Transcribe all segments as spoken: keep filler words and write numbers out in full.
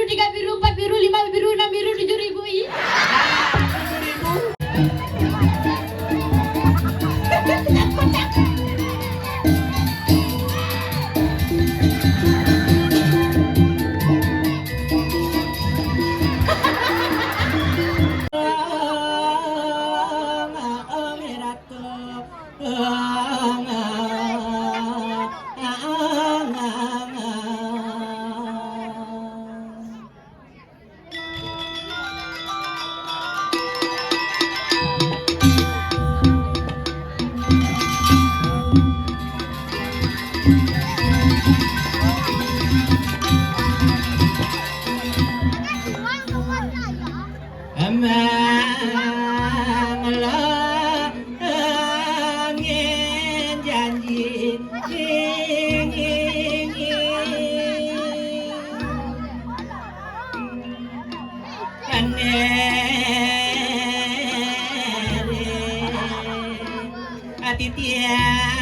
Tiga biru, empat biru, lima biru, enam biru, tujuh ribu, ih. Amang lo angin janji. Ati tiang.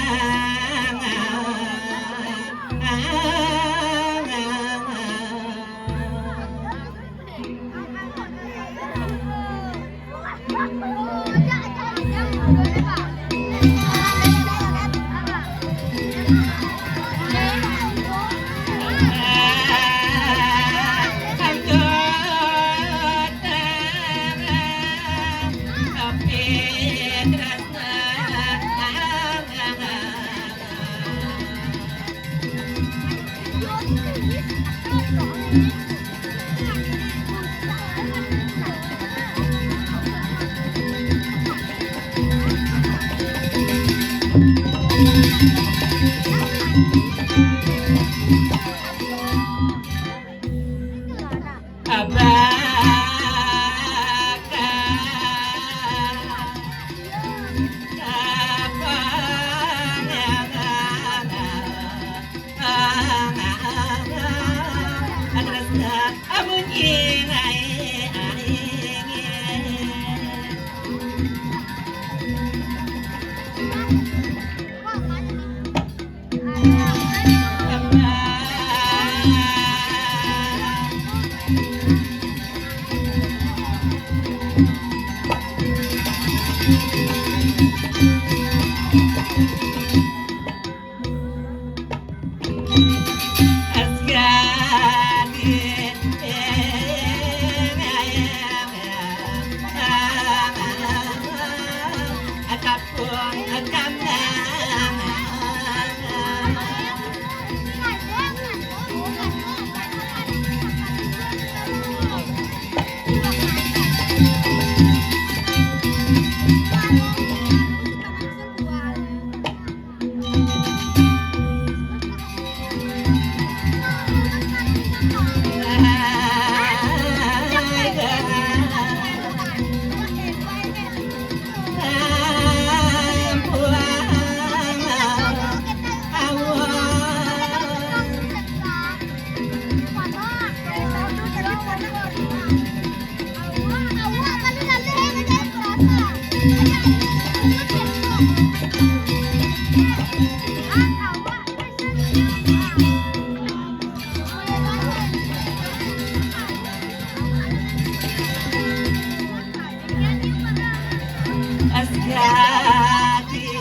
Asgadi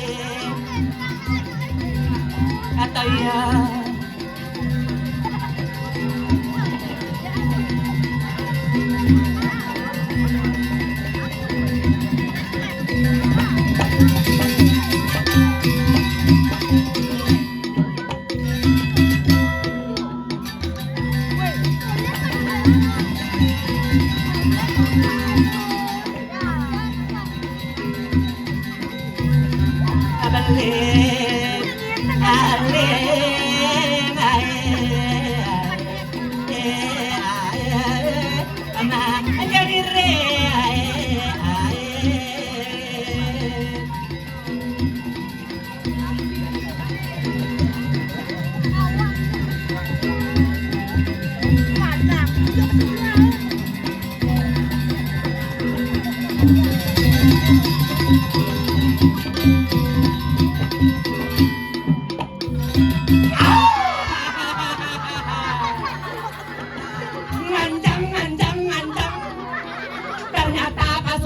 atau ya.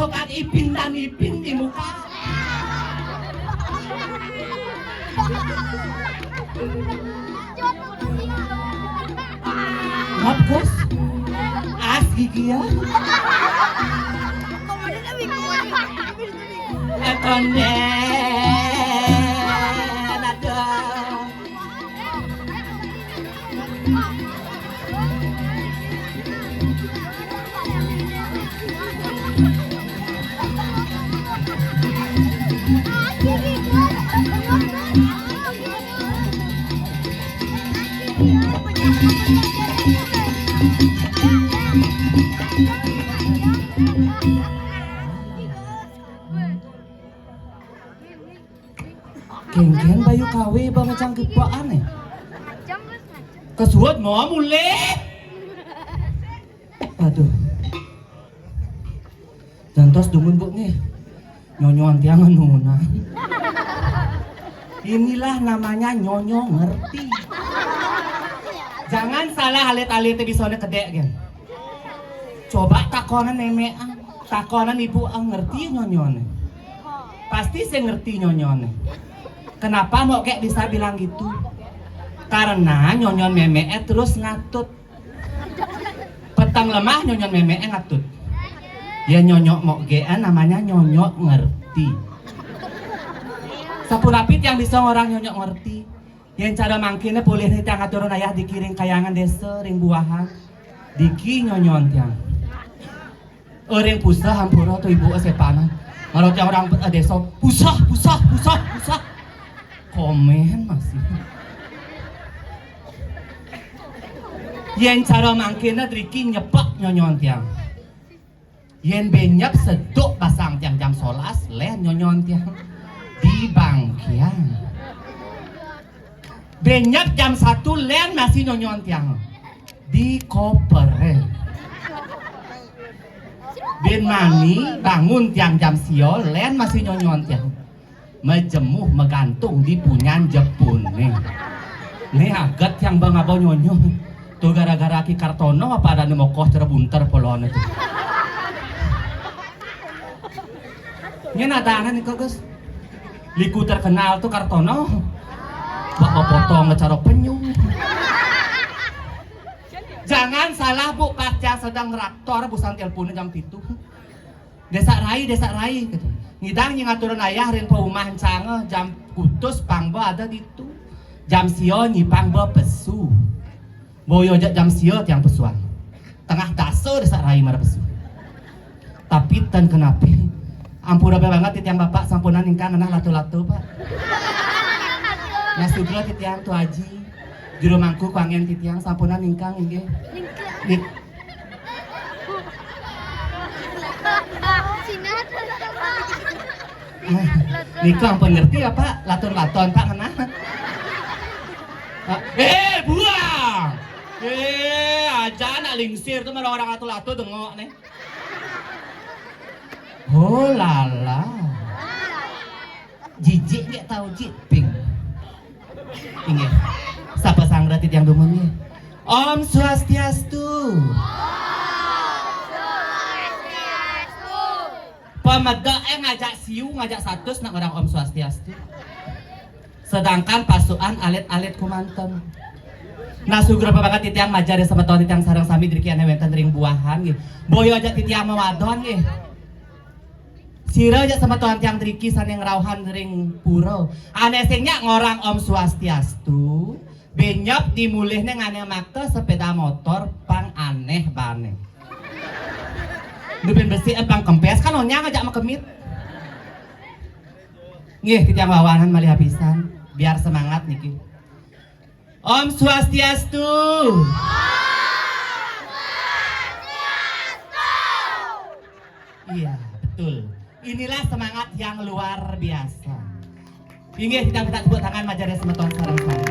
Tukang Ipin dan Ipin di muka. Maaf, Gus. As gigi ya. Ekonden, aduh. Geng-geng bayu kawe bang cang kepaan eh. Kesuat mau mulai. Aduh. Jantos dumun bu nih. Nyonyoan tiang nuna. Inilah namanya nyonyo ngerti. Jangan salah alit-alit bisa ne kedek gen. Coba takonan nemekan, takonan ibu ah ngerti nyonyone. Pasti saya ngerti nyonyone. Kenapa mau kayak bisa bilang gitu? Karena nyonyon meme'e terus ngatut. Petang lemah nyonyon meme'e ngatut. Ya nyonyok mau ge namanya nyonyok ngerti. Sapurapi tiang bisa orang nyonyok ngerti. Yang cara mangkinnya boleh nih tiang aturun ayah dikiring kayangan desa ring buahan. Diki nyonyon tiang. Ring pusah hampura tuh ibu sepanan. Kalau tiang orang eh, desa pusah pusah pusah pusah. Komen masih. Yang cara mangkinnya driki nyepak nyonyon tiang. Yen benyap seduk basang tiang jam solas len nyonyon tiang di bangkiang. Benyap jam satu len masih nyonyon tiang di kopere. Ben mani bangun tiang jam sio len masih nyonyon tiang. Mejemuh megantung di punyan jepun nih. Nih aget yang bang abang nyonyo. Tuh gara-gara Ki Kartono apa ada nih mokoh cerebunter polone tuh. Ini ada nih kok Gus. Liku terkenal tuh Kartono. Bak potong ngecara penyu. Jangan salah bu, pas sedang ngeraktor busan teleponnya jam pitu. Desa Rai, Desa Rai gitu. Ngidang nying aturan ayah rin peumah cange jam kutus pangba ada ditu. Jam sio nyipang ba pesu. Boyo jak jam sio tiang pesuan. Tengah dasa Desa Rai mara pesu. Tapi ten kenapi. Ampura banget titiang bapak sampunan ingkang ngenah latu-latu pak. Nah sugra titiang tu aji. Juru mangku kuangen titiang sampunan ingkang inggih. Nik- Nika ampun ngerti apa latur-laton tak ngenah. Eh buang. Eh aja anak lingsir tuh orang latur-latur dengok nih. Oh lala. Jijik nggak tahu jiping. Inggih. Sapa sanggra titiang dumun nggih? Om Swastiastu. Pameda eh ngajak siu ngajak satus nak orang Om Swastiastu. Sedangkan pasukan alit-alit kumantem. Nah sugra banget titiang majar ya semeton titiang sareng sami driki ane wenten ring buahan nggih. Boyo aja titiang mawadon nggih. Sira aja semeton tiang driki sane ngrauhan ring pura. Ane sing nyak ngorang Om Swastiastu. Benyap di mulihne ngane maka sepeda motor pang aneh bane. Nubin besi eh, pang kempes kan onyang aja makemit. Nggih, titiang wawanan malih apisan. Biar semangat niki. Om Swastiastu. Iya, betul. Inilah semangat yang luar biasa. Inggih kita minta tepuk tangan majarnya semeton sareng-sareng.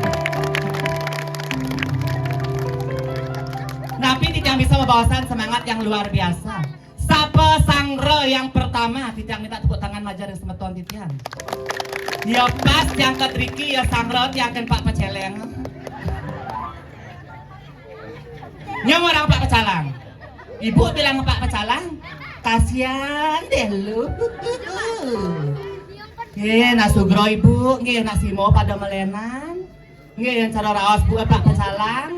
Napi titiang bisa membawasan semangat yang luar biasa. Sapa sanggra yang pertama titiang minta tepuk tangan majarnya semeton titiang. Ya pas yang ketriki ya sanggra tiang ken Pak Peceleng. Nyong orang Pak Pecalang. Ibu bilang Pak Pecalang. Kasihan deh lu. Nggih, nak sugro ibu, nggih, nak simo pada melenan. Nggih, yang cara raos bu, eh, Pak Pecalang.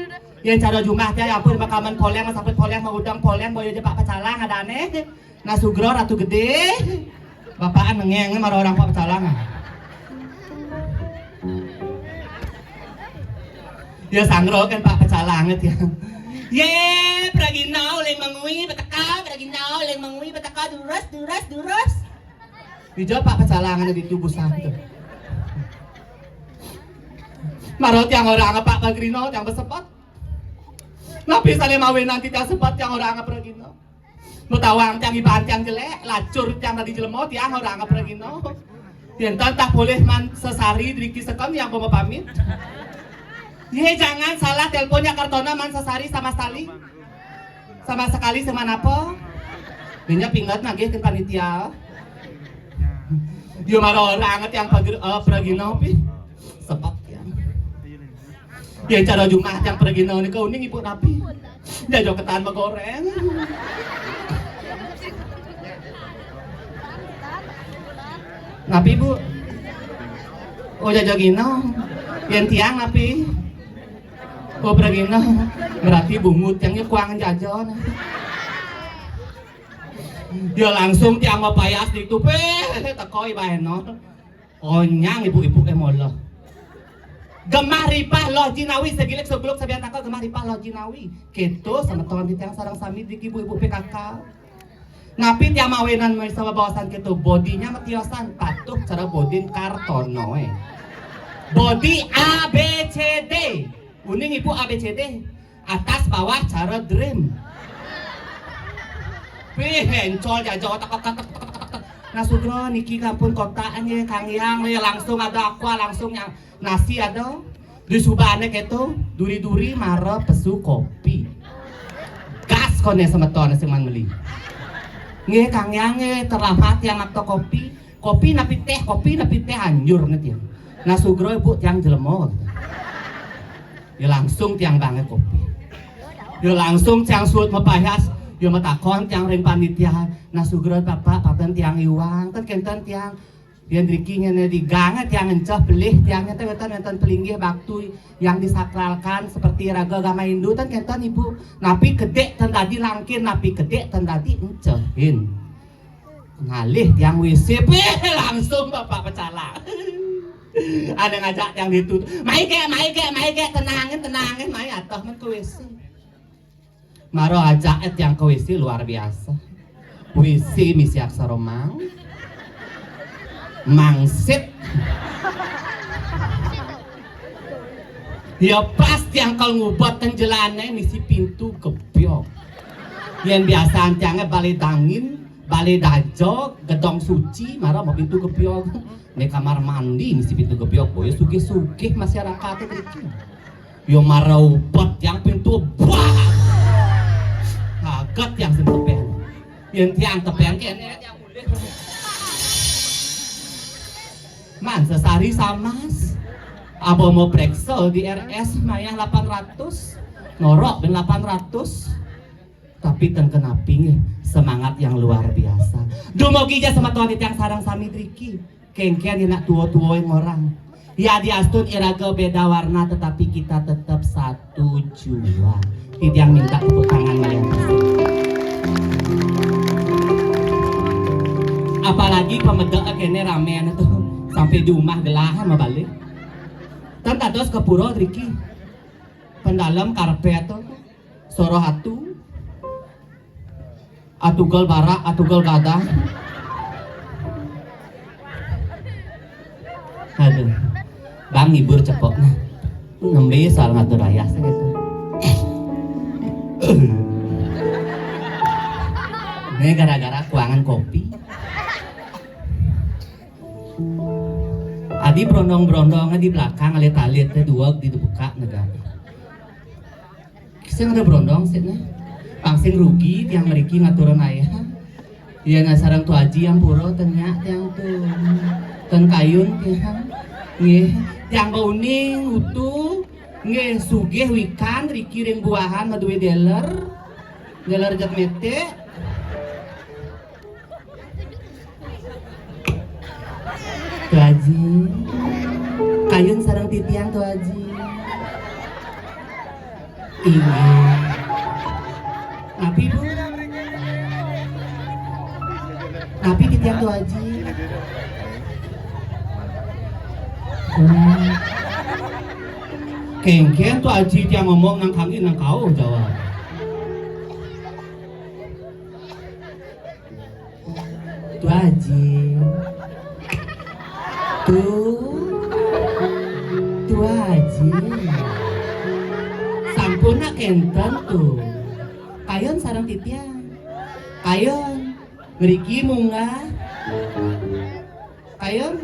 Yang cara jumah teh, ya ampun, makaman poleng, samput poleng, mau udang poleng, boyo aja Pak Pecalang, ada aneh. Nak sugro ratu gede. Bapakan nengeng, marah orang Pak Pecalang. Ya sangro kan Pak Pecalang ya. Ye, pragina uling mengui, beteka, pragina uling mengui, beteka, durus, durus, durus. Dijawab Pak Pecalangan di tubuh satu. Maro tiang orang apa Pak Grino, tiang bersepot. Napi sale mawe nanti tiang sepot tiang orang apa Grino. Betawang tiang iban tiang jelek, lacur tiang tadi jelemo, tiang orang apa Grino. Yen tantah boleh man sesari driki sekon yang mau pamit. Ye, jangan salah teleponnya Kartona man sesari sama sekali. Sama sekali sama napa? Dinya pinget nagih ke panitia. Yo mara ora anget yang pagi, eh, pragina pi. Sepet ya. Ya cara jumah yang pragina nika uning ibu napi. Jajo ketan megoreng. Napi, Bu? Oh, jajo gino. Yen tiang napi? Oh, pragina. Berarti bungut yang kuangan jajo nah. Ya langsung tiang mapayas di tupe teko ibaeno. Onyang ibu-ibu e molo. Gemah ripah loh jinawi segilik segeluk sabian tako gemah ripah loh jinawi. Keto semeton di tiang sarang sami di ibu-ibu P K K. Napi tiang mawenan maisa bawasan keto bodinya matiosan patuh cara bodin Kartono e. Bodi A B C D. Uning ibu A B C D. Atas bawah cara dream. Wih, encol jajo tak tak tak tak tak tak. Nah, sugro niki kampun kota nggih, Kang Yang nggih, langsung ada aqua, langsung yang nasi ada. Di subane keto, duri-duri mara pesu kopi. Gas kone semeton sing man meli. Nggih, Kang Yang nggih, terlambat yang makto kopi. Kopi napi teh, kopi napi teh anjur nggih tiang. Nah, sugro ibu tiang jelemo. Ya langsung tiang banget kopi. Ya langsung tiang suut mapayas, ya matakon tiang ring panitia. Nah, sugro Bapak, paten tiang iwang, ten kenten tiang. Yen driki ngene di gang tiang enceh belih tiang nyata weten wenten pelinggih waktu yang disakralkan seperti raga agama Hindu ten kenten Ibu. Napi kedek ten dadi langkin, napi kedek ten dadi encehin. Ngalih tiang W C, peh, langsung Bapak Pecalang. Ada ngajak tiang ditu. Mai kek, mai kek, mai kek, tenangin, tenangin, mai atuh men ke W C. Maro ajak tiang ke W C luar biasa. W C misi aksara mang. Mangsit. Ya pas tiang kal ngubet ten jelane misi pintu gebyog. Yen biasaan tiange bale dangin, bale dajo, gedong suci, mara mau pintu gebyog. Nek kamar mandi misi pintu gebyog, boyo sugih-sugih masyarakat mriki. Yo mara ubet tiang pintu, bah! Kaget tiang sing tepeh. Yen tiang tepeh kene tiang mulih. Man sesari samas. Apa mau preksa di R S mayah delapan ratus? Norok ben delapan ratus. Tapi ten kenapi nggih, semangat yang luar biasa. Dumugi ja semeton tiang sareng sami driki. Kengken nak tua-tua yang orang. Ya diastun iraga beda warna tetapi kita tetap satu jua. Titiang minta tepuk tangan malian. Apalagi pemedek kene ramean itu sampai di rumah gelahan mabalik. Ten dados ke pura driki. Pendalem karpet to. Soroh atu. Atugel barak, atugel gadah. Aduh. Bang ngibur cepok nah. Nembe soal ngatur ayah sih gitu. Ini gara-gara kuangan kopi. Adi brondong-brondong di belakang alit-alit teh dua di dibuka negara. Sing ada brondong sih nih. Pang sing rugi tiang meriki ngaturan ayah. Iya nah sarang tu aji yang pura tenyak tiang tu. Ten kayun tiang. Nggih, tiang bauning utu. Nggih, sugih wikan riki ring buahan madue dealer. Dealer jat mete. Tu Aji. Kayun sareng titiang, Tu Aji. Inggih. Napi, Bu? Napi titiang, Tu Aji? Hmm. Kéngkén Tu Aji tiang ngomong nang kangin nang kauh jawab. Tu Aji. Tu. Tu Aji. Sampun nak kénten tu. Kayun sareng titiang. Kayun. Mriki munggah. Kayun.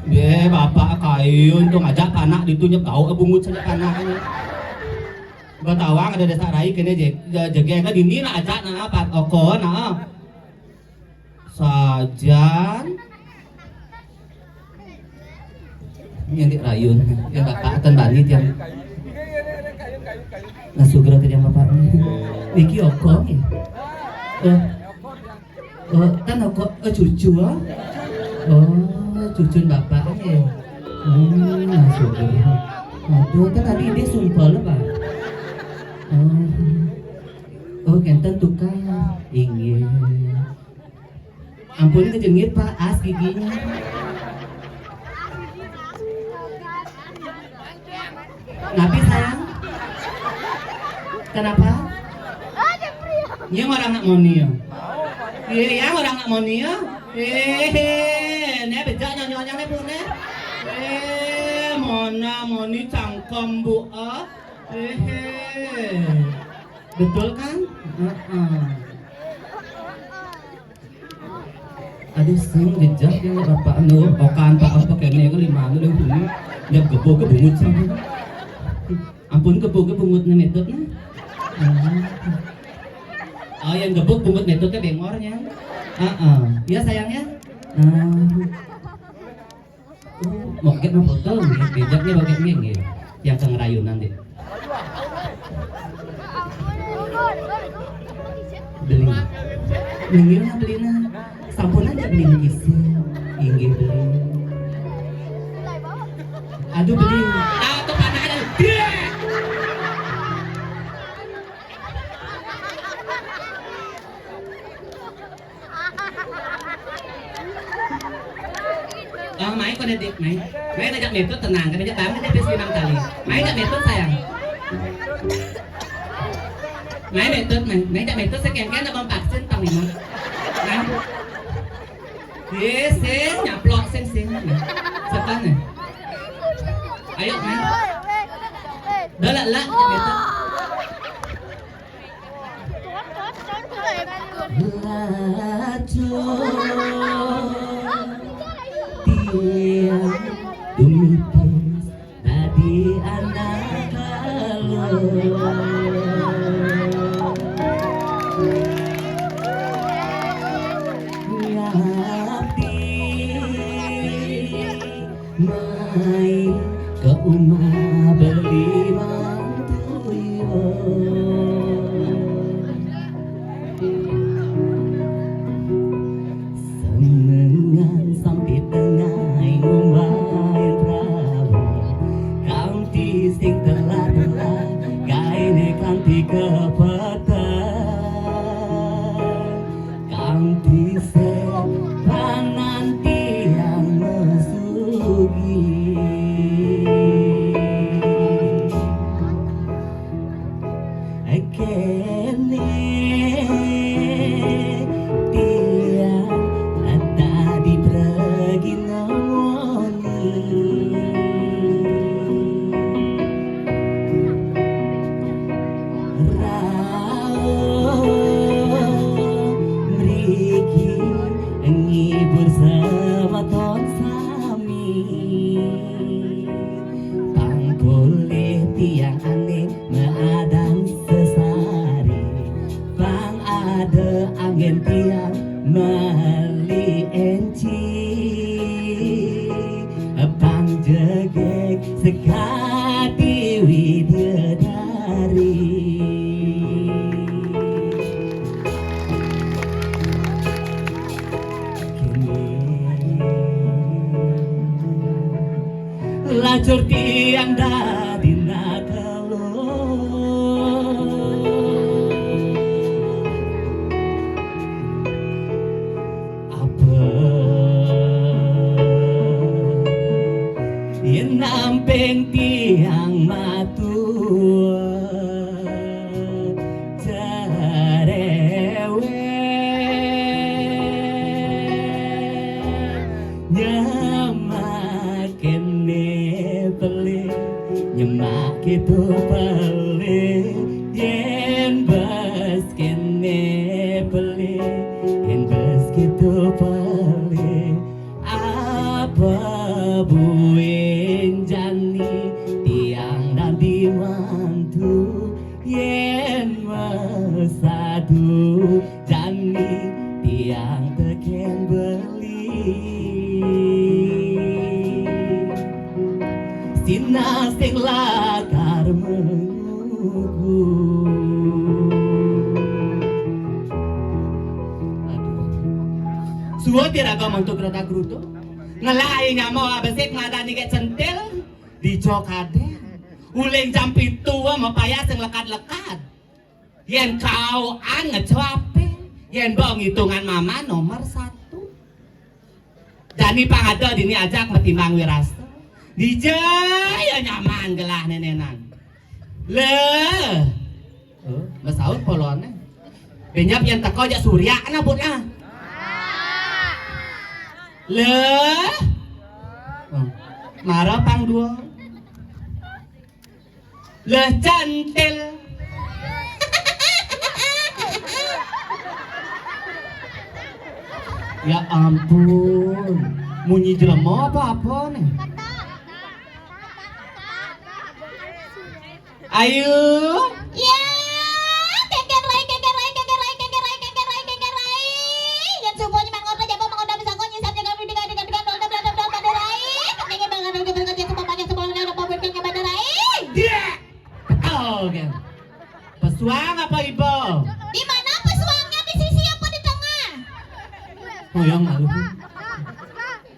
Yé, bapak kayun tu ngajak panak ditu nyep gauk bungut saja panaknya. Batawang ada desa rai kéné je-, je-, jegéng ka dini lah ajak nah, pat oko nah. Sajan. Ini yang rayun, yang bapak atan bani tiang. Nah, sugra tadi yang bapak. Niki oko nih. Eh. Oh, kan aku, eh, cucu, ah? Oh, cucun bapak, eh. Hmm, nah, sugra. Aduh, kan tadi dia sumpel, Pak. Oh. Oh, kénten tukang. Inggih. Ampun kejengit, Pak, as giginya. Napi, sayang? Kenapa? Nyang orang nak moni ya? Iya, yang orang nak moni ya? Eh, né bejak nyonya-nyonya né, Bu, né. Eh, mona moni cangkem, Bu, ah. Eh, betul kan? Heeh. Aduh, sing jejak ya bapak anu, okan tak apa kéné ke lima anu deh bunyi. Dia gebuk ke bungut sih. Ampun, gebuk ke bungut né metut nah. Oh, yang gebuk bungut metut téh bengornya. Heeh. Ya sayangnya. Nah. Oh, moket mah foto, nggih. Béjana moket nggih, nggih. Yang kang rayunan, Dék. Beli. Nggih lah, beli nah. Sampun aja beli ngising. Inggih, beli. Aduh, beli. Ah, tuh panah ada. Ah, main kok, Dék, main. Main ajak metut, tenang, kan ajak banget, Dék, pis limang kali. Main ajak metut, sayang. Main metut, main. Main ajak metut, saya kéngkén, abang vaksin, tang lima. Nah. Ye, sing, nyaplok, sing, sing. Setan, ya. Ayo, main. Dah, lah, lah, ajak metut. Lacur tiang dumitis dadi anak kaluh. Ngabdi main ke umah beli mantuyo. Semengan sampai tengah ngumbahin perahu, kanti sing telah-telah, gaéné kanti kepeteng. Kanti sepanan tiang mesugi. Kéné tiang tadi pergi nemoni. Rauh mriki ngibur semeton sami. Pang polih tiang ané maadang sesari. Pang ada anggén tiang meli énci. Pang jegég sekadi widadari. Kéné Itu pelih, yén bes kéné pelih, yén bes gitu pelih. Apa buin jani tiang dadi mantu, yén mesadu jani tiang tekén beli. Sinah sing lakar mengugu. Aduh. Suwun iraga mantuk rata grutu. Ngelah nyama abesik madani ké centil, dija kadén. Uling jam pitu mapayah sing lekad-lekad. Yén kaukan ngecoapé, yén ba ngitungan mama nomor satu. Jani pang ada dini ajak matimbang wirasta. Dija ya nyaman gelah nénénan. Lé. Oh, masaut poloné. Benyap yén teka jak surya ana butna. Lé. Oh. Mara pang dua. Lé centil. Ya ampun, munyi jelema apa-apa nih? Ayu. Ya, kéngkén rai, kéngkén rai, kéngkén rai, kéngkén rai, kéngkén rai, kéngkén rai. Yén subuh nyemen ngoda jaba mengoda bisa kok nyisap jaga di tiga tiga tiga dol dol dol dol pada rai. Kéngkén banget udah berkat ya semua banyak semua udah apa buat kéngkén pada rai. Dia. Oh, oke. Pesuang apa ibu? Di mana pesuangnya, di sisi apa di tengah? Oh, yang malu.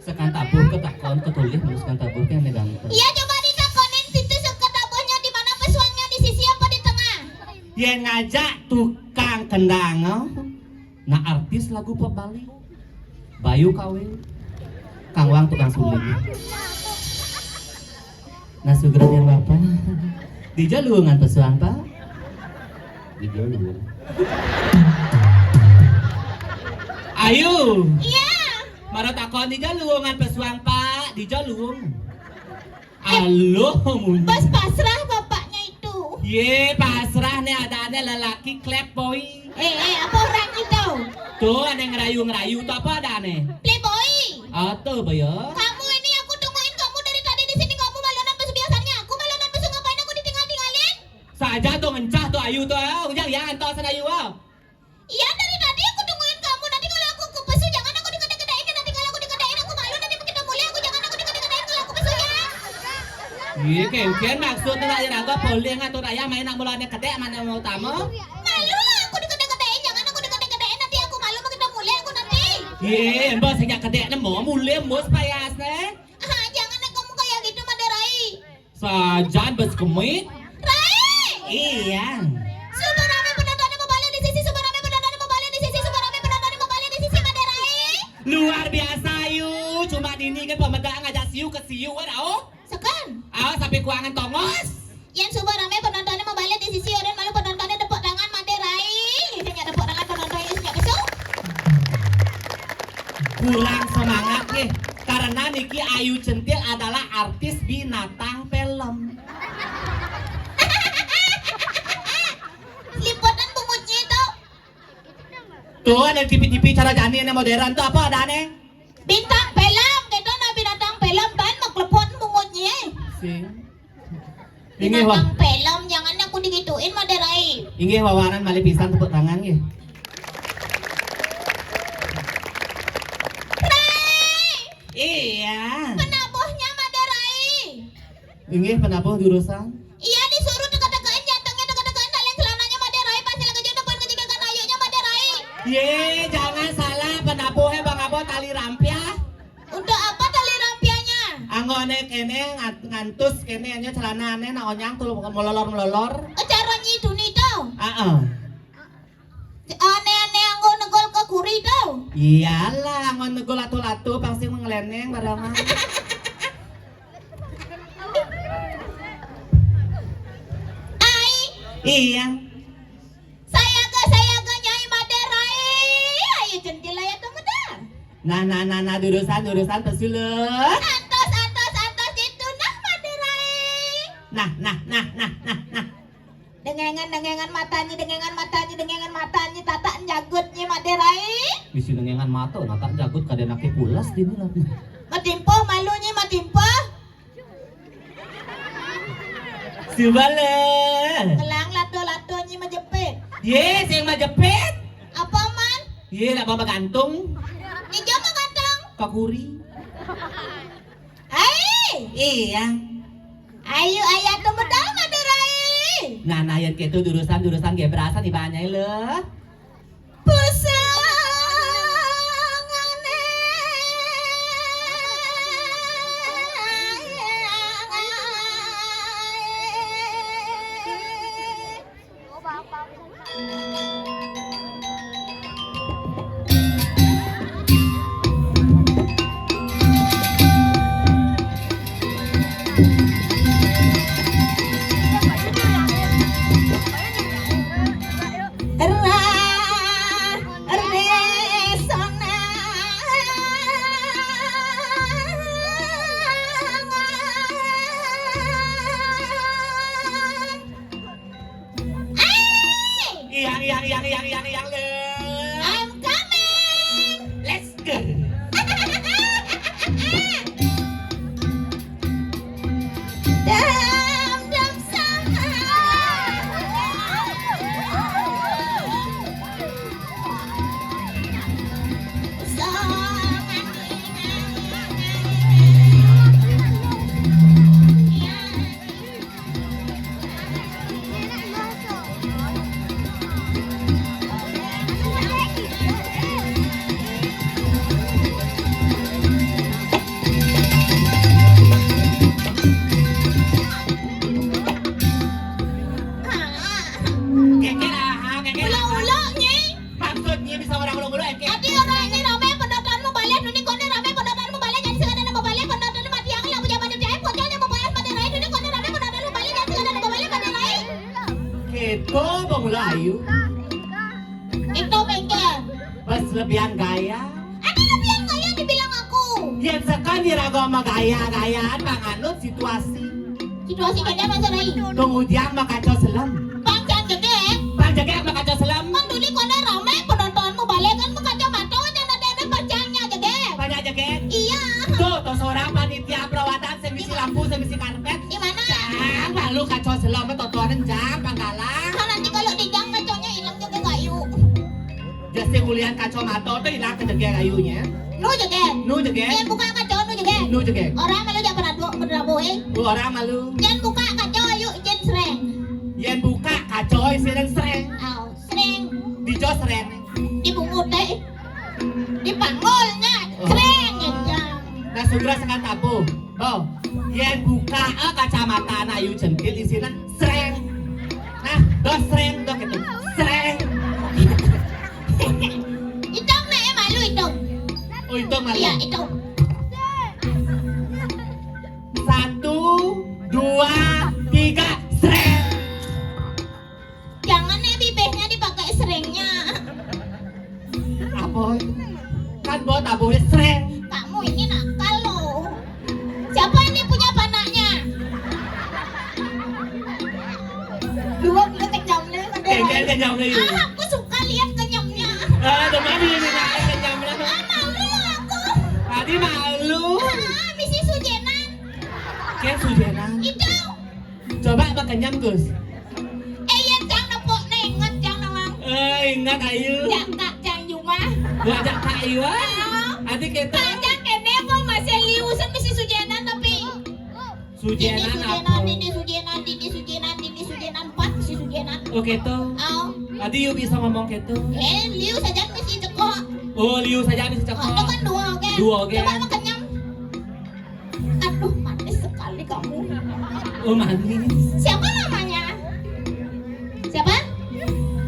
Sekan tabuh ketakon ketulih menus sekan tabuh kan nih ganteng. Iya, coba ditakonin situ sekat tabuhnya di mana pesuangnya, di sisi apa di tengah? Yén ngajak tukang kendang, nah artis lagu pop Bali. Bayu Kawin. Kang Wang tukang suling. Nah, sugra yang bapak. Dija luungan pesuang, Pak. Dija luung. Ayu. Iya. Mara takon dija luungan pesuang, Pak. Dija luung. Aluh, munyi. Bos pasrah bapaknya itu. Yé, pasrah né adané lelaki klep boy. Eh, eh, apa orang itu? Tuh, ada ngerayu-ngerayu tuh apa adané? Playboy. Oh, tuh, boy. Kamu ini aku tungguin kamu dari tadi di sini, kamu malu nan pesu biasanya. Aku malu nan pesu ngapain aku ditinggal-tinggalin? Saja tuh ngencah tuh Ayu tuh, ah. Ujang ya antos Ayu, ah. Iya, dari tadi aku tungguin kamu. Nanti kalau aku ke pesu, jangan aku dikede-kedein. Nanti kalau aku dikedein, aku malu. Nanti begitu mulai aku, jangan aku dikede-kedein kalau aku pesu, ya. Iya, kéngkén maksud nak iraga polih ngatur ayah main nak mulane kedék mana mau tamu. Malu aku dikede-kedein, jangan aku dikede-kedein. Nanti aku malu begitu mulai aku nanti. Iya, mbak sing kedék nemu mulai mus payas né. Ah, jangan kamu kayak gitu, Made Rai. Sajan bes kemit. Rai! Iya. Suba rame penontonnya mau balik di sisi, suba rame penontonnya mau balik di sisi, suba rame penontonnya mau balik di sisi, Made Rai. Luar biasa, Ayu. Cuma dini kan pemedaan ngajak siu ke siu, kan, au? Sekan. Au, sampai kuangan tongos. Yang suba rame penontonnya mau balik di sisi, orang malu penontonnya tepuk tangan, Made Rai. Isinya tepuk tangan penontonnya, isinya besok. Kurang semangat nih, karena niki Ayu Centil adalah artis binatang film. Liputan bungutnya itu. Tuh, ada T V-T V cara jani ini modern tuh apa ada nih? Bintang film, gitu nah, binatang film, kan mau klepot bungutnya. Sing. Inggih, Wak. Binatang film, jangan aku digituin, Made Rai. Inggih, wawanan malih pisan tepuk tangan, nggih. Rai! Iya. Penabuhnya, Made Rai. Inggih, penabuh jurusan. Iya, disuruh teka-tekain jantungnya, teka-tekain tali celananya, Made Rai. Pas lagi jatuh, pun kejikikan ayunya, Made Rai. Yé, jangan salah, penabuhnya Bang Abo tali rampiah. Untuk apa tali rampiahnya? Anggone kene ngan-, ngantus kene nya celanane nak onyang tuh melolor-melolor. Cara nyitu nih tuh. Heeh. Aneh-aneh anggo negol ke kuri tuh. Iyalah, anggo negol atu-atu pasti mengeleneng barangan. Ai. Iya. Sayaga, sayaga, Nyai Made Rai. Ayo, centil aya tumedang. Nah, nah, nah, nah, durusan, durusan, pesulun. Antos, antos, antos, itu nah, Made Rai. Nah, nah, nah, nah, nah, nah. Dengengan, dengengan matanyi, dengengan matanyi, dengengan matanyi, tatak jagutnyi, Mak Dérai. Bisi dengengan mata, nah, tak jagut kadén aké pulas dini lah. Matimpuh malunyi, matimpuh. Subale. Ngelang lato-latonyi majepit. Yé, sing majepit. Apa, Man? Yé, nak bawa gantung. Ijo mah gantung. Kakuri. Hai. Iya. Ayu, aya tuh medal, Mak Dérai. Nah, nah, yén kéto durusan, durusan gé berasan ibanyai lé. Pusangané. Iyang, iyang, iyang, iyang, iyang, iyang, lé. I'm coming. Let's go. Dam, dam, sama. Kéké lah, kéké lah. Ulo-ulo, Nyi. Maksudnya bisa orang ulo-ulo, kéké. Adi orang ini ramé penonton mau balik, ini koné ramé penonton mau balik, jadi sekadar mau balik, penonton mati yang lagu zaman itu, eh, pocongnya mau balik pada lain, ini koné ramé penonton mau balik, jadi sekadar mau balik pada lain. Kéto, Bang Melayu. Itu bengkel. Bas lebihan gaya. Ada lebihan gaya dibilang aku. Yén sekan dirago sama gaya-gayaan, panganut situasi. Situasi kéné apa, Rai? Tung ujang mah kaco selem. Pang jang jegég. Pang jegég mah kaco selem. Kan dulu koné ramé penonton mau balik kan mah kaco mato, jangan ada, ada pang jangnya jegég. Banyak jegég. Iya. Tuh, tuh seorang panitia perawatan, sing bisi lampu, sing bisi karpét. Di mana? Jang, lalu kaco selem, totoan jang, pangkalan. Kan nanti kalau di jang kaconya hilang juga kayu. Jadi kuliah kacamata tuh hilang ke jegég ayunya. Nu jegég. Nu jegég. Yén buka kaco nu jegég. Nu jegég. Orang malu jak pernah dua pernah bohong. Dua orang malu. Yén buka kaco ayu jén sreng. Yén buka kaco sreng sreng. Aw, sreng. Dijo sreng. Dibungut deh. Dipanggulnya sreng ya. Nah, segera sekan tabuh. Bo, yén buka, eh, kacamata anak ayu jengkil isinan sreng. Nah, dos sreng, dos gitu. Sreng. Hitung nih, eh, malu hitung. Oh, hitung malu. Iya, hitung. Satu, dua, tiga, sreng. Jangan nih bibirnya dipakai seringnya. Apa? Kan buat tabuhnya sering. Kamu ini nakal loh. Siapa ini punya panaknya? Dua punya kenyamnya. Kenyam, kenyam lagi. Ah, aku suka lihat kenyamnya. Ah, teman ini nak kenyamnya. Ah, malu aku. Tadi malu. Ah, misi sujenan. Kayak sujenan. Itu. Coba apa kenyam, Gus? Eh, iya, cang nepuk nih, inget cang nawang. Eh, ingat ayu. Jaka cang jumah. Gua ajak Kak Iwan. Ayo. Adik kita. Aja kene apa masih liusan misi sujenan tapi. Sujenan apa? Dini sujenan, dini sujenan, dini sujenan, dini sujenan, empat misi sujenan. Oke tuh. Oh. Tadi yuk bisa ngomong gitu. Eh, liu saja misi cekok. Oh, liu saja misi cekok. Oh, itu kan dua, oke. Dua, oke. Coba makan nyam. Aduh, manis sekali kamu. Oh, manis. Siapa namanya? Siapa?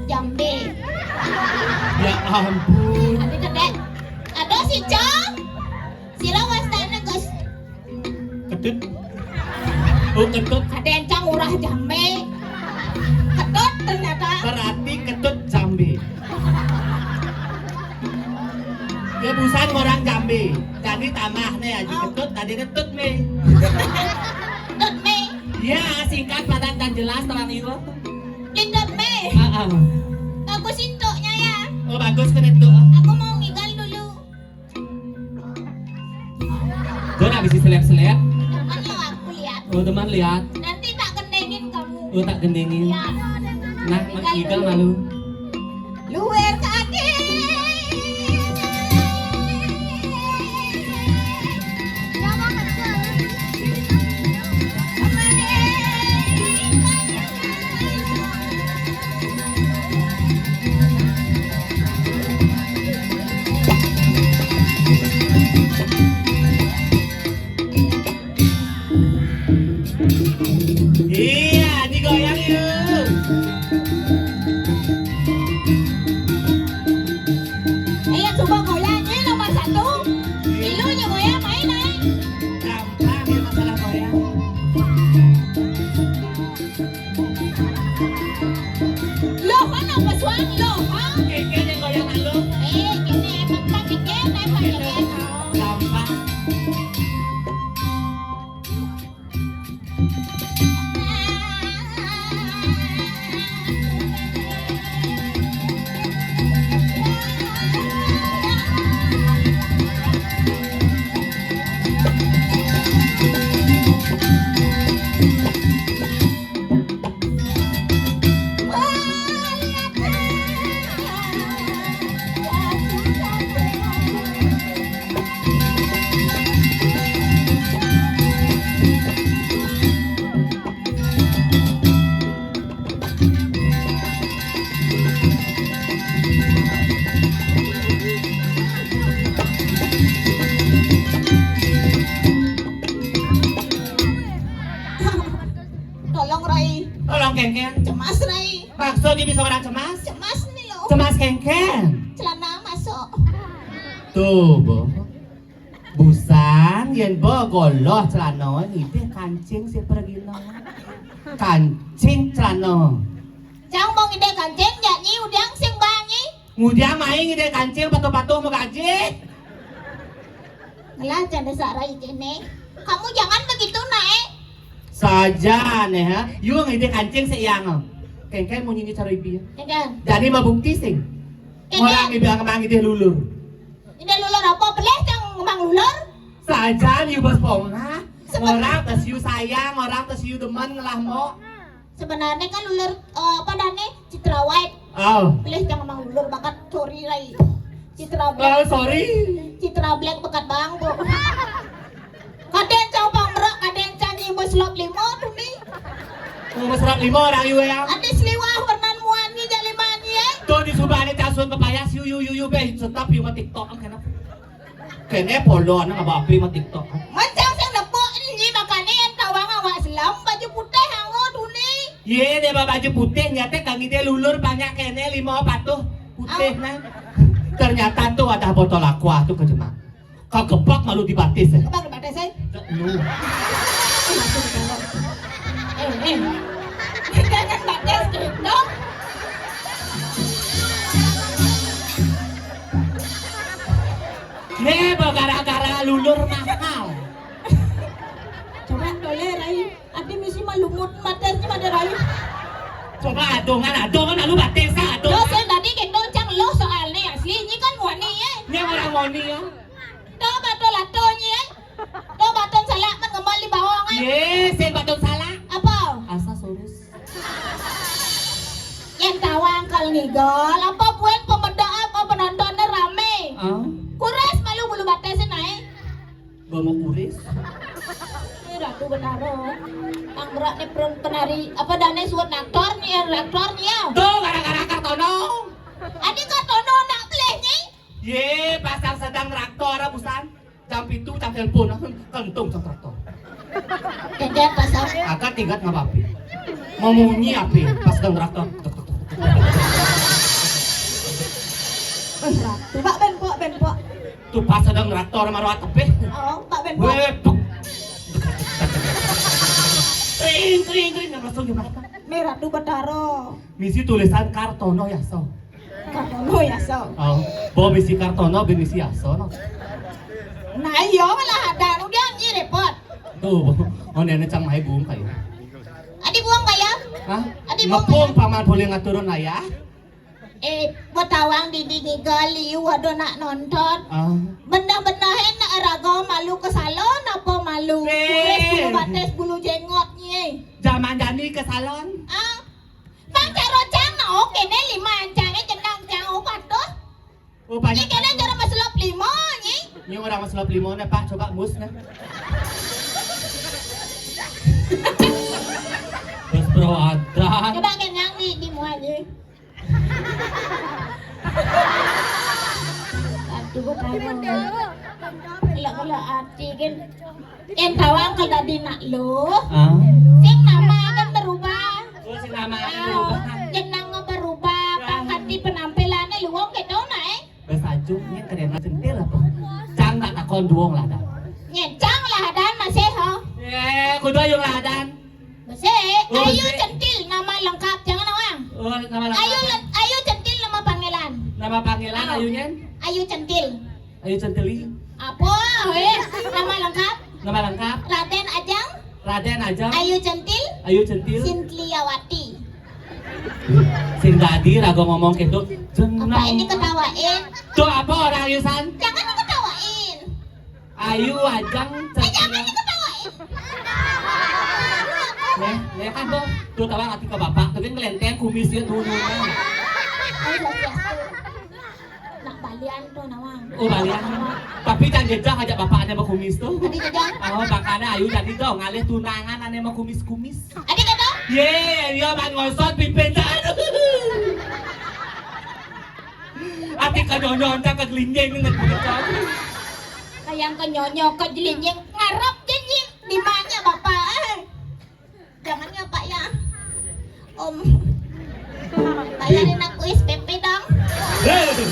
Jambe. Ya ampun. Aduh, kedek. Aduh, si Cong. Sira wastana, Gus. Ketut. Oh, ketut. Ada yang Cong urah jambe. Ketut ternyata. Berarti ketut jambe. Ya, busan orang jambe. Jadi tambah nih, Aji Ketut, tadi ketut nih. Ketut nih. Ya, singkat, padat, dan jelas, terang iwa. Didot, Mei. Ah, ah. Bagus intoknya, ya. Oh, bagus kena tu. Aku mau ngigal dulu. Kau nak bisi seleb-seleb? Teman lo aku lihat. Oh, teman lihat. Nanti tak gendengin kamu. Oh, tak gendengin. Ya. Nah, ngigal malu. Luar tadi. Iya, digoyang yuk. Iya, coba goyang, ini nomor satu. Ilu nya goyang, main, main. Gampang ya masalah goyang. Loh, kan apa suang, loh, ha? Keke yang goyang, loh. Eh, kene, tempat keke, tempat keke. Gampang. Tolong, Rai. Tolong, Kengkeng. Cemas, Rai. Maksud dia bisa orang cemas? Cemas nih, loh. Cemas, Kengkeng. Celana masuk. Tuh, Bo. Busan, yen bo goloh celana, ngidih kancing sik pergina. Kancing celana. Cang mau ngidih kancing, nyak nyi udiang sing banyi. Ngudiang mai ngidih kancing patuh-patuh mau gaji. Ngelah jane sak rai kene. Kamu jangan begitu, Nae. Saja neh, ha. Yu ngidih kancing sik yang. Kengkeng munyi cara ibi. Kengkeng. Jani mau bukti sing. Kengkeng. Orang ibi mang ngidih lulur. Ida lulur apa? Pelih cang mang lulur. Sajan yu bos pongah. Sebe- Orang tes yu sayang, orang tes yu demen ngelah mo. Sebenarnya kan lulur, eh, apa dane? Citra White. Oh. Pelih cang mang lulur bakat, sorry, Rai. Citra Black. Oh, sorry. Citra Black bakat bang, Bu. Kadang cang pang merak, kadang cang nyi bos lop limo tu ni. Oh, mesra lima orang yu ya. Ati seliwah warnan muan ni jali mani, eh. Tuh di subah ni casun pepayas yu yu yu yu be, tetap yu ma TikTok am kena. Kene polo anak apa api ma TikTok. Mancang sing nepuk ini nyi makane yang tawang awak selam baju putih ango tuni. Ye, dia ba baju putih nyate kang ide lulur banyak kene lima patuh putih. Au. Nah. Ternyata tuh ada botol aqua tuh ke jemak. Kagebak malu dibatis, eh. Kebak dibatis, eh. Lu. Eh, eh. Jangan batis gitu. Ye, gara-gara lulur mahal. Coba tole, Rai. Adi misi malumut, batis ni made, Rai. Coba adongan, adongan lalu batis, adongan. Yo, sing tadi gendong cang lo soalnya asli. Ini kan wani, eh. Ini orang wani, ya. Tuh, batul atuh nyi, eh. Tuh, batun salak men ngembal di bawah, eh. Ye, sing batun salak. Apa? Asa surus. Yang tawang kal ngigol, apa buat pemedaan, apa penontonnya rame. Ah. Kuras malu bulu batasnya naik. Gak mau kuris. Ini Ratu Betara. Ang berat nih perun penari, apa dane suat aktor nih, ya, aktor nih, ya. Tuh, gara-gara Kartono. Adi Kartono nak pelih nih. Ye, pasang sedang traktor, ah, busan. Jam pitu, jam telepon, ah, kentung jam traktor. Dedet pasang. Akad tingkat nggak apa-apa. Mau munyi apa? Pas sedang traktor. Tek, tek, tek, tek. Eh, Ratu. Pak Ben, Pak Ben, Pak. Tuh pas sedang traktor sama ruat tepih. Oh, Pak Ben, Pak. Weh, pek. Tring, tring, tring, langsung gimana? Nih, Ratu Betara. Misi tulisan Kartono ya, so. Kartono ya, so. Oh, bo misi Kartono, ben misi ya, so, no. Nah, iya, malah ada. Udah, ini repot. Tuh, oh, nenek cang mai bung kayu. Hah? Adi mau ngepung ngomong. Paman boleh ngaturun ayah? Eh, betawang di di ngigal liu ada nak nonton. Ah. Bendah-bendahin nak raga malu ke salon apa malu? Eh. Kuris bulu batis bulu jenggotnya. Zaman jani ke salon. Ah. Bang caro cang, oh, kene lima ancang, eh, jenang cang, oh, patuh. Oh, banyak. Ini kene caro maselop lima, ni. Ini orang maselop lima, nih, Pak, coba mus, nih. Terus bro, ada. Coba kenyang di, di muanya. Aduh, kok tahu. Kalau, kalau hati kan. Yang tawang kalau tadi nak lu. Ah. Sing nama kan berubah. Oh, sing nama kan berubah. Ah, jenang berubah, ah. Pangkat di penampilannya lu wong gitu, nah, eh. Besajuk, ini keren centil apa? Cang tak takon duong lah, Dan. Nyecang lah, Dan, masih, ho. Eh, kudu ayu lah, Dan. Besik, oh, Ayu besik. Centil nama lengkap, jangan awang. Oh, nama lengkap. Ayu, Ayu Centil nama panggilan. Nama panggilan, oh. Ayu nyen? Ayu Centil. Ayu Centili. Apa? Eh, nama lengkap? Nama lengkap? Raden Ajang. Raden Ajang. Ayu Centil. Ayu Centil. Sintliyawati. Sing tadi raga ngomong gitu. Apa ini ketawain? Tuh apa orang Ayu san? Jangan diketawain. Ayu, Ajang, eh, jangan diketawain. Nih, nih kan tuh, tuh tawang hati ke bapak, tuh kan ngelenteng kumisnya tuh, tuh, tuh. Ayo, siap, siap. Nak balian tuh, nawang. Oh, balian. Tapi jangan jejak aja bapaknya sama kumis tuh. Tadi jejak. Oh, makanya ayu tadi tuh ngalih tunangan ane sama kumis-kumis. Tadi kata? Ye, iya, bang ngosot pipin. Ati kanyonyo ontak ke gelinding nget bocah. Kayang kanyonyo ke gelinding ngarep janji di mana bapak? Eh. Jangan ya Pak ya. Om. Bayarin aku S P P dong. Hei.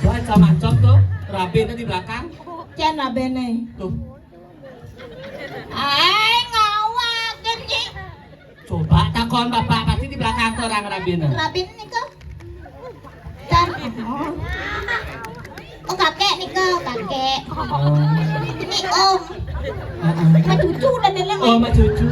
Baca macam tuh, rabenya di belakang. Cian rabenya. Tuh. Ai, ngawak, Genji. Coba takon bapak, pasti di belakang tuh orang rabin. Rabin nih kok. Dan, oh. Oh, kakek nih kok, kakek. Oh. Ini om. Heeh. Sama cucu udah dalam. Oh, sama cucu.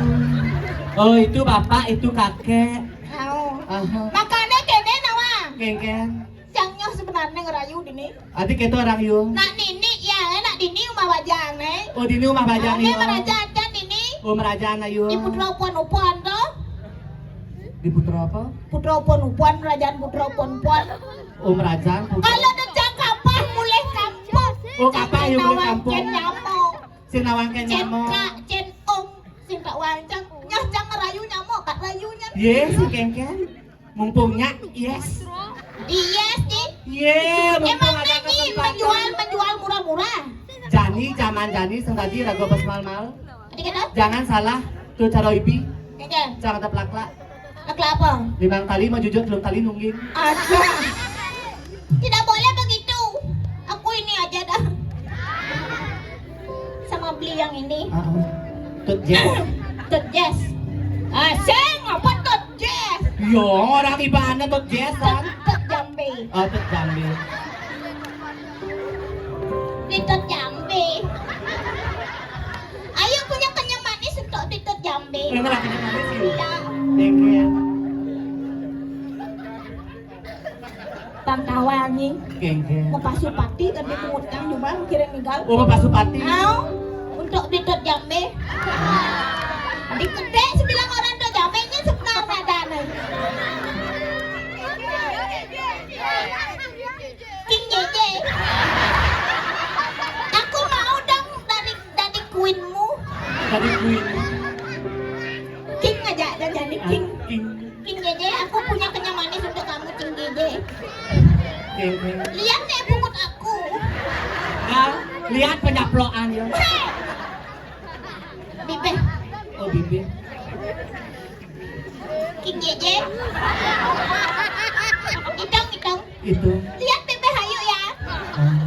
Oh, itu bapak, itu kakek. Oh. Aha. Makanya kene nawa. Kengken. Yang nyoh sebenarnya ngerayu dini. Adi keto orang yu. Nak nini ya, eh, nak dini umah bajang eh. Oh, dini umah bajang. Ame yu. Meraja acan dini. Oh, meraja ayu. Di putra upan-upan to. Di putra apa? Putra upan-upan, kerajaan putra upan-upan. Oh, meraja. Kalau ada cang kapah mulai kampung. Oh, kapah yang mulai kampung. Cen nyamo. Sing nawang ke nyamo. Cen kak, cen om, sing tak wancang. Nyah cang ngerayu nyamo, kak rayu nyamo. Yes, kengken. Mumpungnya, yes. Yes, nih. Ye, mumpung emang ada kesempatan. Menjual, menjual murah-murah. Jani, zaman jani, sing tadi raga pas mal-mal. Tadi kata? Jangan salah, tuh caro ibi. Kata? Jangan ada pelakla. Pelakla apa? Limang tali mau jujur, belum tali nungging. Ada. Tidak boleh begitu. Aku ini aja dah. Sama beli yang ini. Ah, ah. Tut Jess. Tut Jess. Ah, sing apa Tut Jess? Yo, orang ibana Tut Jess kan. Tut, Tut Jambe. Oh, Tut Jambe. Di Tut Jambe. Ayo punya kenyang manis untuk di Tut Jambe. Ini lagi manis sih. Iya. Thank you ya. Pang tawa anjing. Kengkeng. Mau pasupati kan di pungut kan juga kirim tinggal. Oh, mau pasupati. Au, untuk di Tut Jambe. Di kedek sebilang orang Tut Jambe nya sebenar nadane. King J J. Aku mau dong dari dari queenmu. Dari queen. King aja ada jadi king. Ah, king. King J J, aku punya kenyang manis untuk kamu, King J J. Oke, oke. Lihat nih pungut aku. Ah, lihat penyaploan ya. Hei! Bibir. Oh, bibir. King J J. Hitung, hitung. Itu. Lihat bibir hayu ya. Ah.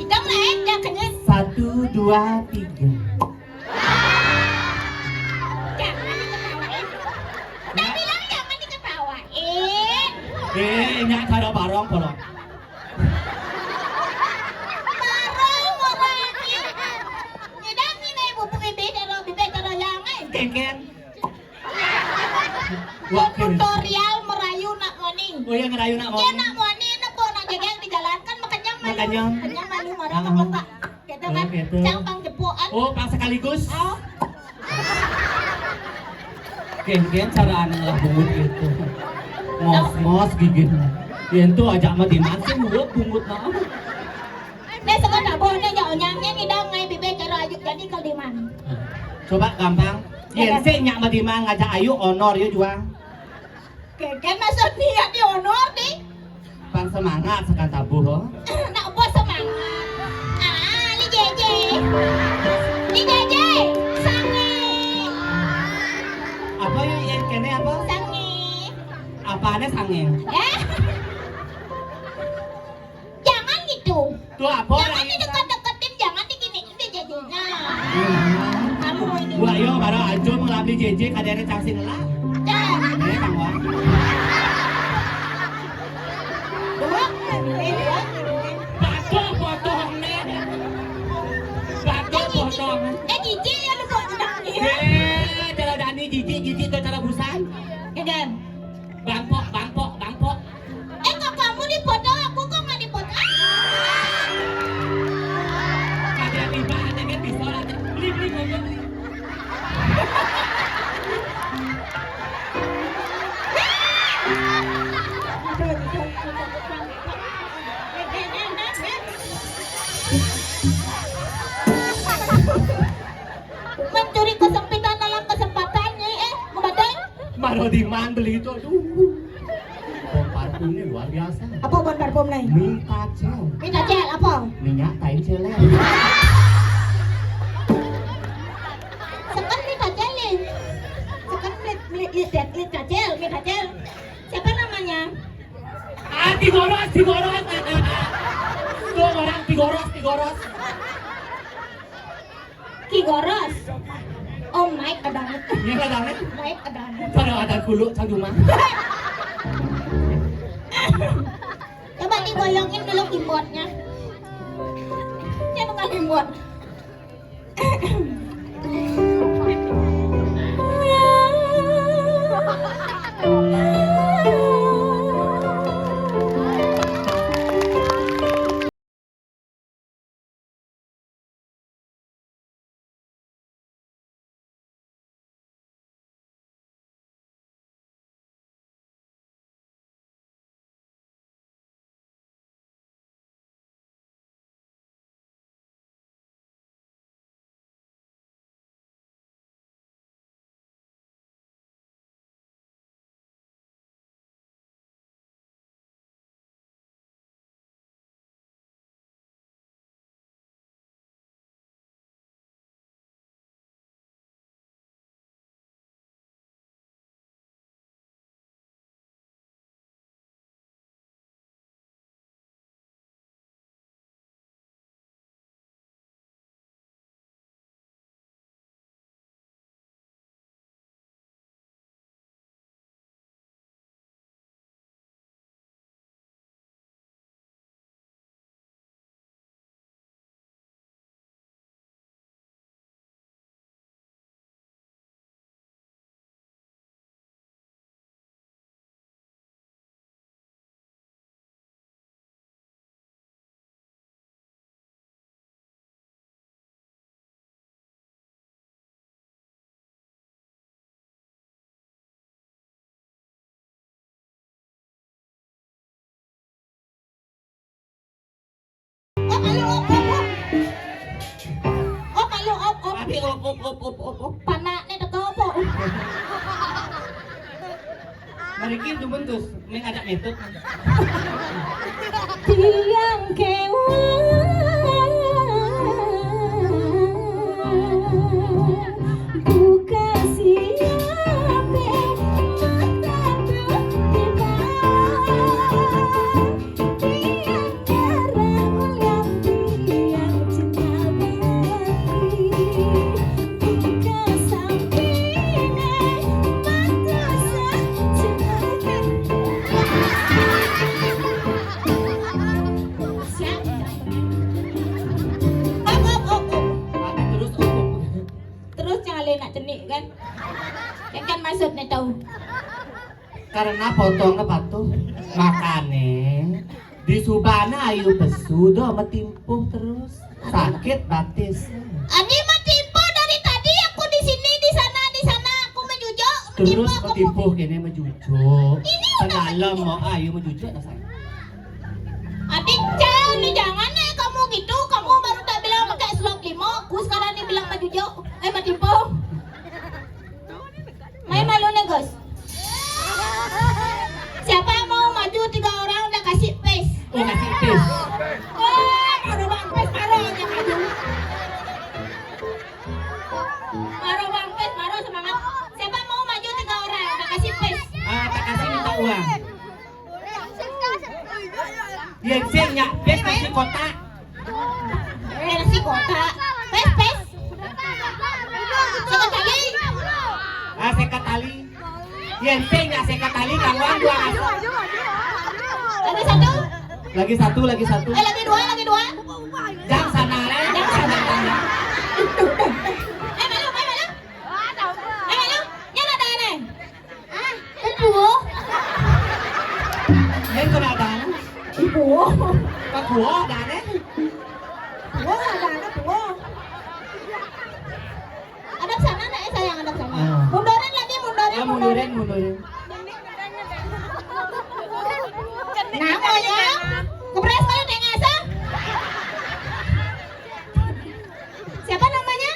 Hitung naik, jangan kenyang. Satu, dua, tiga. Jangan diketawain. Udah bilang jangan diketawain. Eh, nyak cara barong, barong. Barong, barong. Nyedang ini ibu bibir, cara bibir, cara jangan. Oke, Ken. Wah, Ken. Tutorial merayu nak moni. Oh iya, ngerayu nak moni. Iya, nak moni, nak bawa nak jegéng di jalan kan makannya malu. Makannya. Makannya malu, marah. Ah. Lepak. Gitu kan. Oh, gitu. Cang pang jepukan. Oh, pang sekaligus. Oh. Ken, Ken, cara anak lah bungut gitu. Ngos-ngos gigit. Yen tuh ajak mah diman sih, bungut, bungut mah. Nih, sekarang tak boleh nya, onyangnya ngidang ngai bibir cara ajuk jadi kaldiman. Coba gampang. Yen sih nyak madiman ngajak ayu honor ya juang. Oke, kan maksud niat di honor nih. Pang semangat sekan tabuh, oh. Nak buat semangat. Ah, li Jeje. Li Jeje, sange. Apa ya, yang kene apa? Sange. Apanya sange? Eh? Jangan gitu. Tuh apa? Jangan lagi didekat-deketin, jangan diginiin, dijajanin. Nah, kamu ini. Wah, yo, baru ancur ngelambi Jeje, kadere cang sing ngelak. Dah. Eh, Kang Wak. Dua, eh, dua. Patuh potong nih. Patuh potong. Eh, Jeje ya lu kok jenak nih. Eh, cara Dani Jeje, Jeje tuh cara busan. Kedan. Bangpok, bangpok, bangpok. Eh, kok kamu dipoto, aku kok nggak dipoto? Ah! Kagak tiba aja kan bisa lah. Beli, beli, beli, beli. Mencuri kesempitan dalam kesempatan nih, eh, ngebadai. Maro diman beli itu, aduh. Bom parfumnya luar biasa. Apa bom parfum nih? Mintacel. Mintacel apa? Minyak tai celeng. Seken mintacel nih. Seken mit mit mit mit mintacel, mintacel. Siapa namanya? Ah, Tigoros, Tigoros. Tuh orang Tigoros, Tigoros. Ki Goros. Oh, mic kedanget. Iya, kedanget. Mic kedanget. Pada ada kulo cang cuma. Coba digoyongin dulu keyboardnya. Saya tukang keyboard. Op, alu, op, op, op. Op, alu, op, op. Tapi op, op, op, op, op, op. Panaknya teko apa? Mriki dumun, Gus, ming ada metode. Tiang kéwan buka siapé mata berdebar. Tiang darah ulam, tiang cinta mati. Buka sampingnya mata sejenak. Siap. Karena potongnya patuh. Makane di subana ayu pesu do matimpuh terus. Sakit batis. Ani matimpuh dari tadi, aku di sini, di sana, di sana, aku majujuk, terus matimpuh, aku matimpuh kene majujuk. Ini udah semalam matimpuh. Mau ayu majujuk tak sayang. Adi Cel, ni jangan eh kamu gitu. Kamu baru tak bilang pakai slop limo, aku sekarang ni bilang majujuk. Eh, matimpuh. Main malu nih, Gus. Siapa yang mau maju tiga orang udah kasih pes? Oh, kasih pes. Oh, baru bang pes baru aja maju. Baru bang pes baru semangat. Siapa mau maju tiga orang udah kasih pes? Ah, tak kasih minta uang. Yang saya nyak pes kasih kotak. Versi kota. Pes, pes. Sekali. Ah, sekatali. Yang saya nggak sekatali, kawan dua. Lagi satu. Lagi satu, lagi satu. Eh, lagi dua, lagi dua. Jangan sana, eh. Jangan sana. Eh, malu, eh, malu. Eh, malu. Yang ada aneh. Ah, kan puo. Yang kena dang. Puo. Pak puo, dane. Puo, dane, puo. Ada sana, nak, eh, sayang, ada sana. Ah. Mundurin lagi, mundurin, ah, mundurin, mundurin. Namanya? Kepres kalau tengah, sah? Siapa namanya?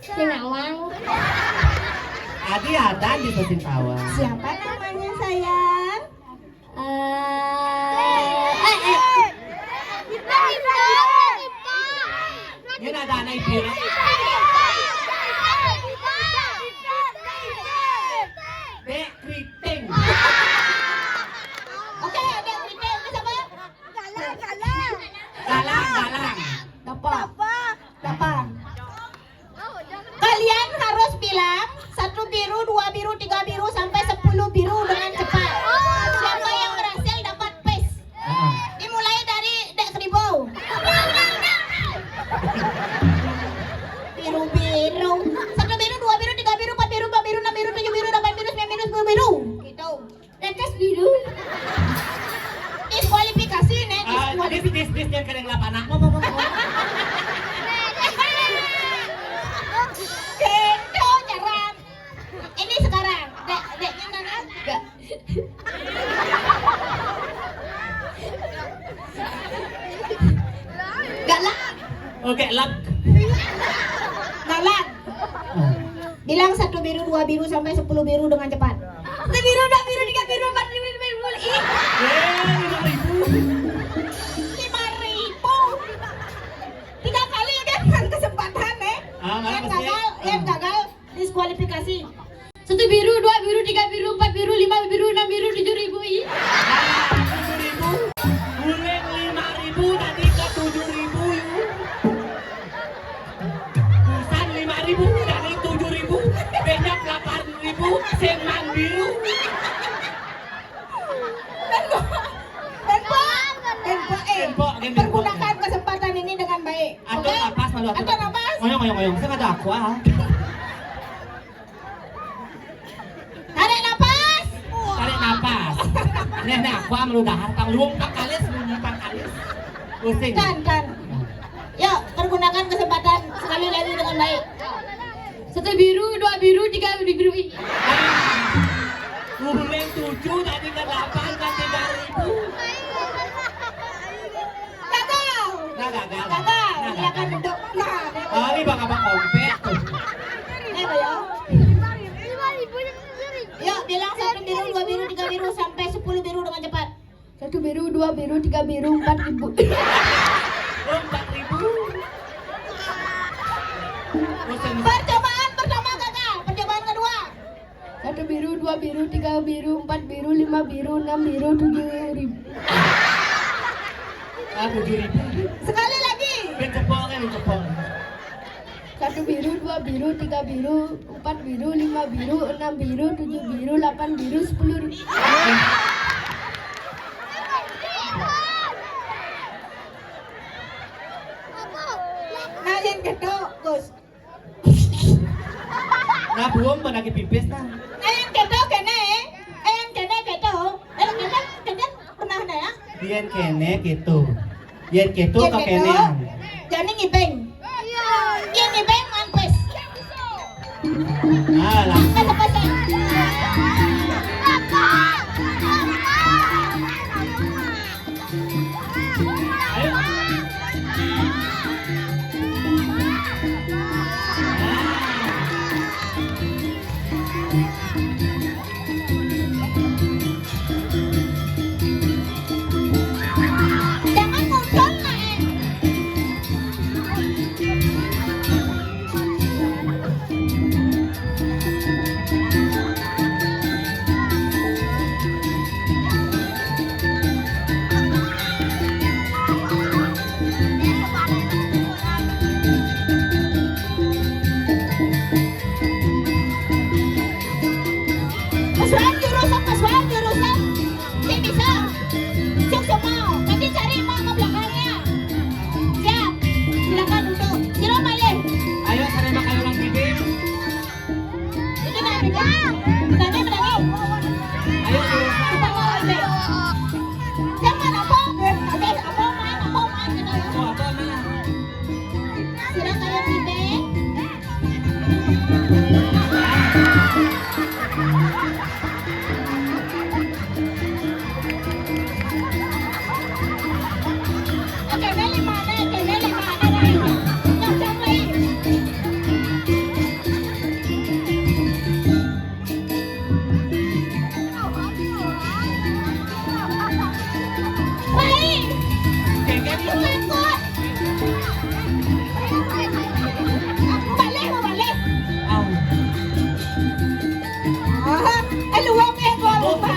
Singawang. Adi ada di Singkawang. Siapa namanya, sayang? Eh, eh, eh. Ini ada anak ibu. Dek Kriting. Oke, Dek Kriting. Siapa? Galang, galang. Galang, galang. Dapat. Dapat. Kalian harus bilang satu biru, dua biru, tiga biru, sampai sepuluh biru dengan cepat. Siapa yang berhasil dapat pes? Heeh. Dimulai dari Dek Kribo. Biru-biru. Satu biru, dua biru, tiga biru, empat biru, lima biru, enam biru, tujuh biru, delapan biru, sembilan biru, sepuluh biru. Gitu. Lantas biru. Diskualifikasi, nih, ah, diskualifikasi. Dis, dis, dis, jangan kering lapangan. Ngomong, ngomong, ngomong. Gitu, nyeram. Ini sekarang, Dek, Dek, ini mana? Enggak. Galak. Oke, lak. Galak. Ah. Bilang satu biru, dua biru, sampai sepuluh biru dengan cepat. Satu biru, dua biru, tiga biru, empat biru, lima biru. Ih. Eh, lima ribu. Lima ribu. Tiga kali ya, kan? Kesempatan, eh. Ah, mana yang pasti? Gagal, yang gagal. Diskualifikasi. Satu biru, dua biru, tiga biru, empat biru, lima biru, enam biru, tujuh ribu, i. Ah, tujuh ribu. Guling lima ribu tadi ke tujuh ribu, i. Busan lima ribu tadi tujuh ribu. Banyak delapan ribu, seman biru. Tempo, tempo, eh. Tempo, tempo. Pergunakan kesempatan ini dengan baik. Atur, oke? Napas, malu atur. Atur napas. Ngoyong, ngoyong, ngoyong. Saya nggak ada aqua. Tarik napas. Tarik napas. Nih, nih, aqua malu dahar. Pangluung, pangkalis, bunyi pangkalis. Pusing. Can, can. Yuk, pergunakan kesempatan sekali lagi dengan baik. Satu biru, dua biru, tiga biru. Guling tujuh, tadi ke delapan, kan tiga ribu. Gagal. Nah, gagal. Gagal. Nah, iya kan, gagal. Duduk. Nah, dia. Oh, ini bang abang kompet tuh. Ini apa ya? Yuk, bilang satu biru, dua biru, tiga biru, sampai sepuluh biru dengan cepat. Satu biru, dua biru, tiga biru, empat ribu. Oh, empat ribu. Bosan. Percobaan pertama gagal. Percobaan kedua. Satu biru, dua biru, tiga biru, empat biru, lima biru, enam biru, tujuh ribu. Ah, tujuh ribu. Sekali lagi. Main cepol kan, main cepol. Satu biru, dua biru, tiga biru, empat biru, lima biru, enam biru, tujuh biru, delapan biru, sepuluh biru. Nah, yang ketok, Gus. Nah, buang mana ke pipis, nah. Nah, yang ketok kene, eh. Eh, yang kene ketok. Yén kéné kéto. Yén kéto kéto. Jani ngibing. Yén ngibing mampus. Ah, langsung. Mas Wahyu rusak, Mas Wahyu rusak. Sini, Sir. Siap semua. Nanti cari mau ke belakangnya. Siap. Silakan duduk. Silakan, Malik. Ayo, saya bakal ulang gigi. Ini nggak ada. Berani, berani. Ayo, ayo. Kita mau lagi. Siapa, apa? Oke, apa, main, apa, main, gitu. Oh, apa, main? Silakan, Malik. Balik, mau balik. Au. Ah, eh, luang eh, gua lupa.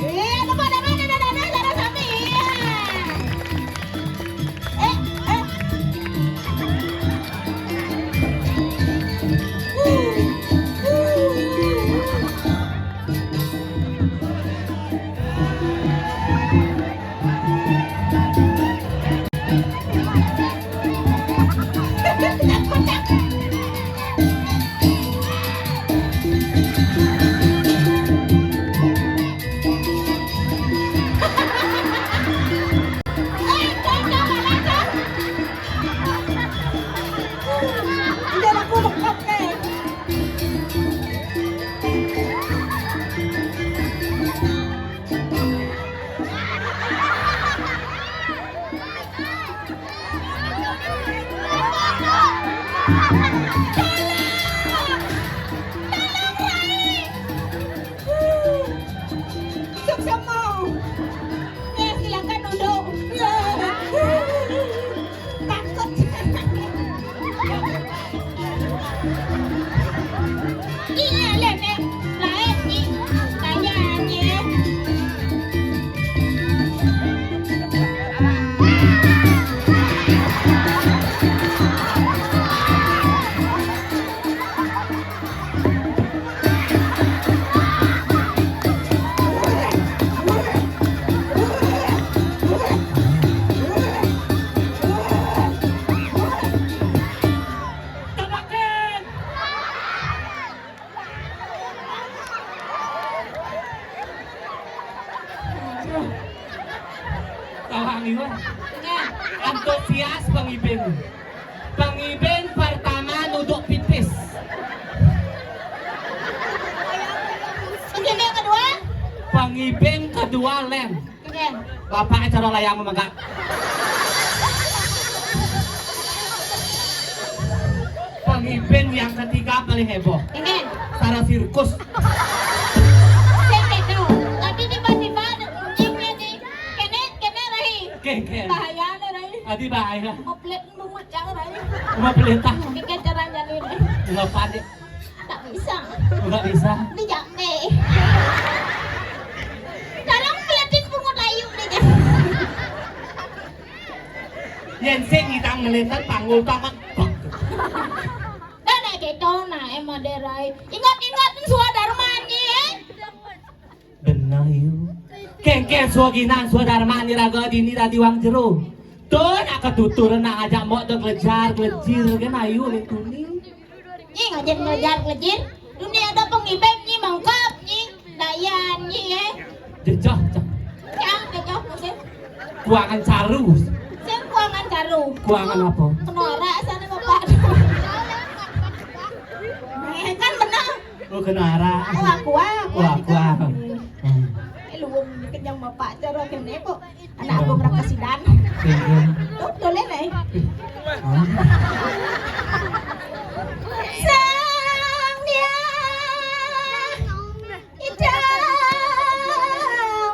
Eh, lupa, ada mana, ada, ada, ada, ada sampai, iya. Eh, eh. Sukses mau. Ya, silakan duduk. Takut. Iya, lihat, eh. Lain, nih. Kayaknya. Tawangi wah. Antusias pangibing. Pangibing pertama nuduk pipis. Pangibing kedua? Pangibing kedua lem. Oke. Bapak acara layang memegang. Pangibing yang ketiga paling heboh. Oke. Sara sirkus. Sing gitu. Tapi tiba-tiba ada kucingnya nih. Kene, kene, Rai. Oke, oke. Bahaya nih, Rai. Tadi bahaya. Oplet. Bungut jangan aja. Bunga pelintah. Ini kan caranya nih. Bunga panik. Tak bisa. Nggak bisa. Ini jambe. Tolong pelatin bungut layu deh, Jan. Yén sing ngitang ngelitan panggul tamak. Nah, nah, gitu, nah, emang derai. Ingat-ingat, swadarman, ya. Bener, yu. Kéngkén swaginan swadarman niraga dini radi wang jero. Tuh, nak ketuturan nak ajak mbok tuh glejar glejir kan ayu lek tuni. Nyi ngajin glejar glejir. Dunia ada pengibet nyi mengkap nyi. Dayan nyi, eh. Jejah, jejah. Ya, jejah, maksud. Kuangan caru. Sing kuangan caru. Kuangan apa? Kena arak sana bapak. Eh, kan bener. Oh, kena arak. Oh, aku ah, aku Oh, aku ah. Eh, lu kenyang bapak cara kene kok. Anak aku berangkat sidan. Iya. Tuh, tuh lihat eh. Hah? Sang dia. Ida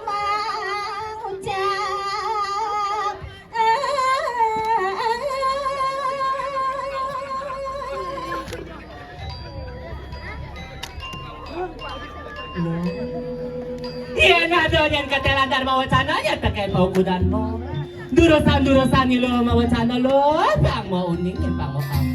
mau ucap. Iya, nah, do, yang katelan Dharma Wacana, ya, tekeh bau kudan, mo. Durusan-durusan, ilo, mawacana, lo, bang, mau uning, ya, bang, mau kamu.